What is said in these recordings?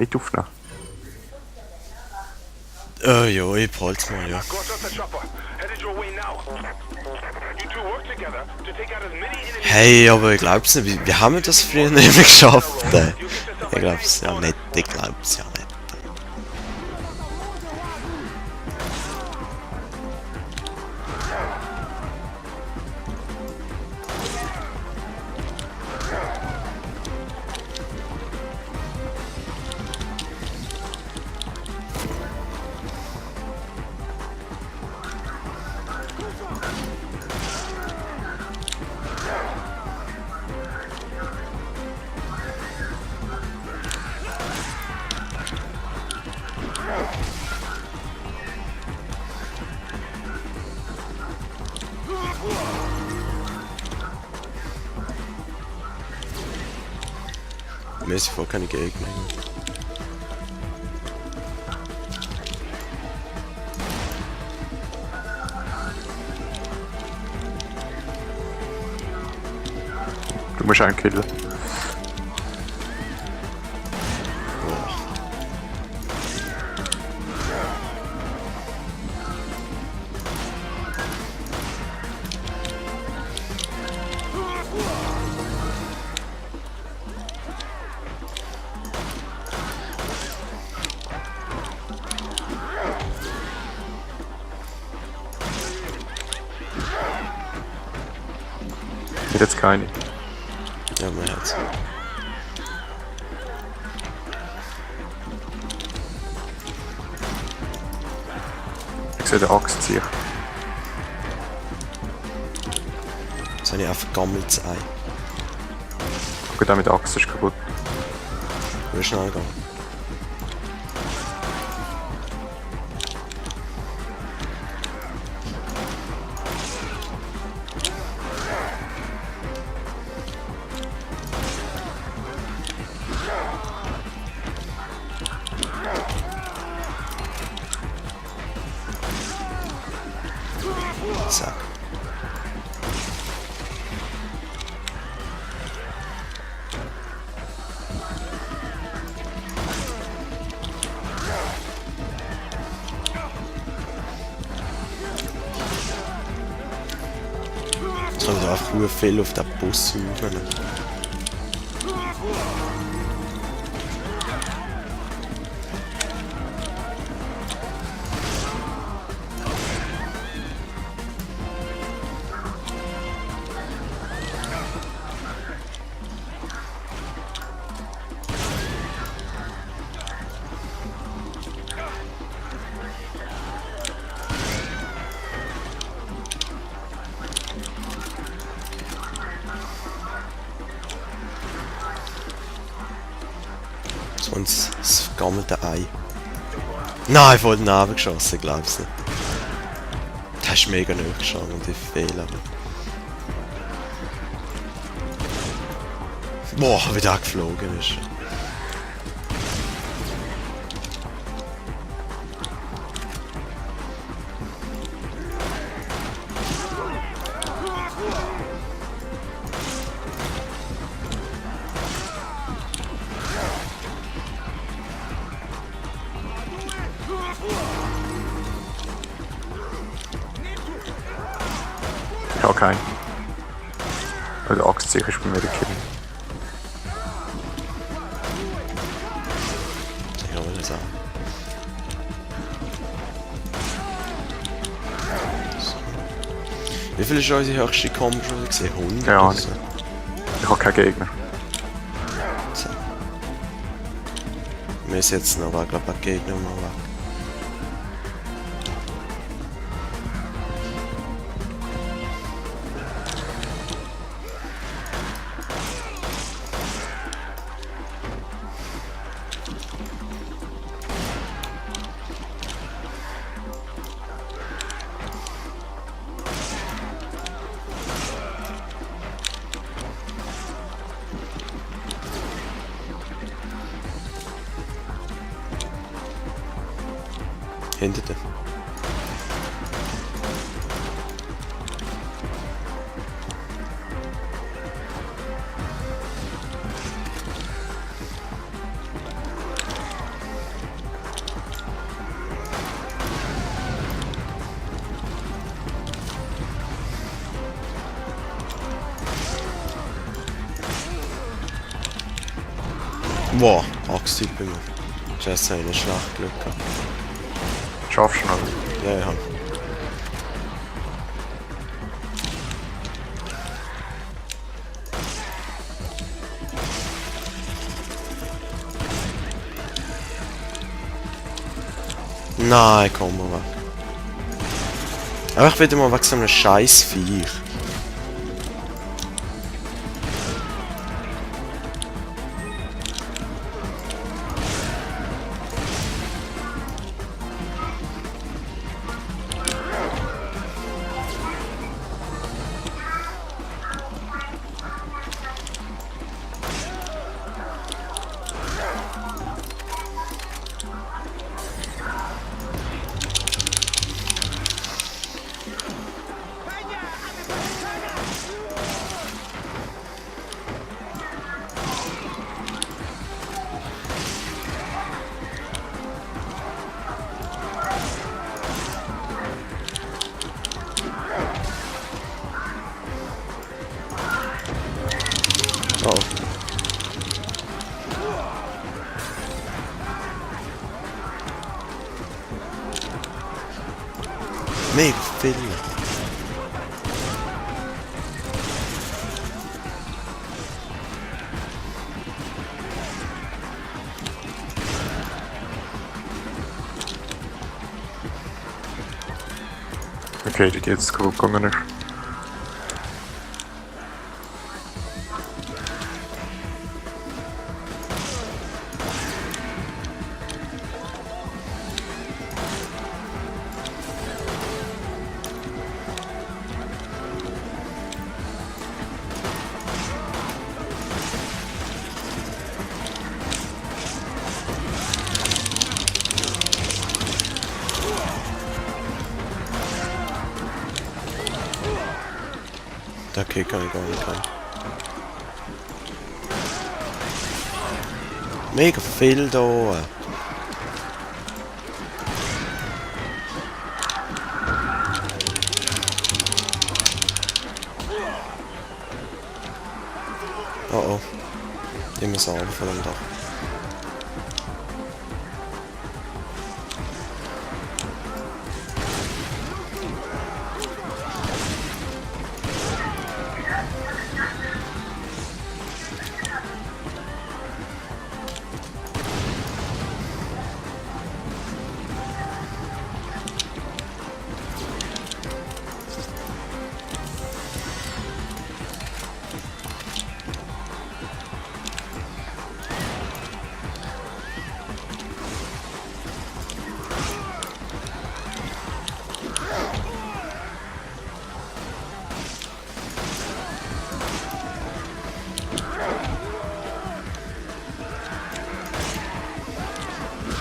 Nicht aufnehmen. Ja, ich behalte mal, ja. Hey, aber ich glaub's nicht. Wie haben wir das früher nicht mehr geschafft? Ich glaub's ja nicht. Ich glaub's ja nicht. Mir ist vor keine Gegner. Du musst einen killen. Ich jetzt keine. Ja, mein Herz. Ich sehe den Axt ziehen. Jetzt habe ich ein vergammeltes Ei. Gut, auch mit der Axt ist kaputt. Will schnell gehen. Zack. Jetzt kommt einfach nur viel auf den Bus rauf. Und das vergammelte Ei. Nein, ich wollte daneben geschossen, glaub's nicht. Das ist mega nicht geschossen und ich fehle. Boah, wie der geflogen ist. Ich habe keinen. Also Axt ziehen ist bei mir der Kill. Ich hole das an. So. Wie viel ist unsere höchste Combo schon gesehen? 100? Keine Ahnung. oder so? Ich habe keinen Gegner. So. Wir müssen jetzt noch, glaube ich, ein Gegner mal weg. Hinter dir. Wow, Axt-Typ bei mir. Scheiße, habe ich nicht schlecht Glück gehabt. Schaffst du noch? Ja, ja. Nein, komm mal weg. Einfach wieder mal weg so einem scheiß Viech. Oh. Mega viel. Okay, die jetzt kaputt gegangen ist. Okay, kann ich gar nicht rein. Mega viel da oben. Oh oh. Ich muss runter von dem Dach.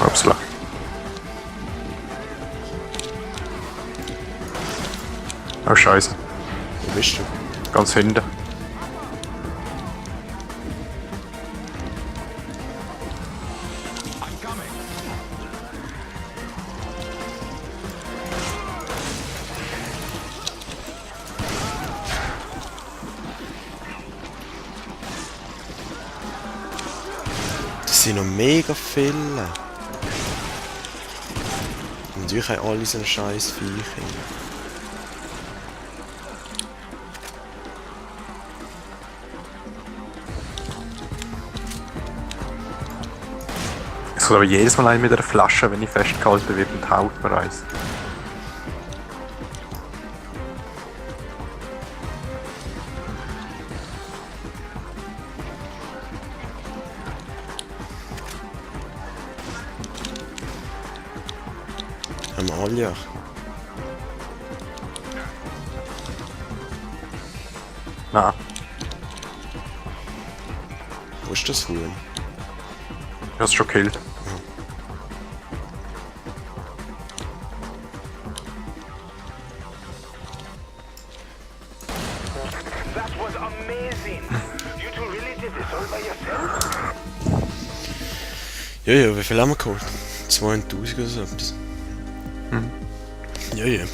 Upsala. Oh Scheiße. Wo bist du? Ganz hinten. Das sind noch mega viele. Und natürlich haben alle so einen scheiß Viech. Ich soll aber jedes Mal einen mit einer Flasche, wenn ich festgehalten werde und haut mir eins. Haben wir alle ja. Nein, Wo ist das Huhn? ich hab's schon gekillt. That was amazing. You two really did this all by yourself? Ja, ja, wie viel haben wir geholt? 2000 oder so etwas. Ja, ja.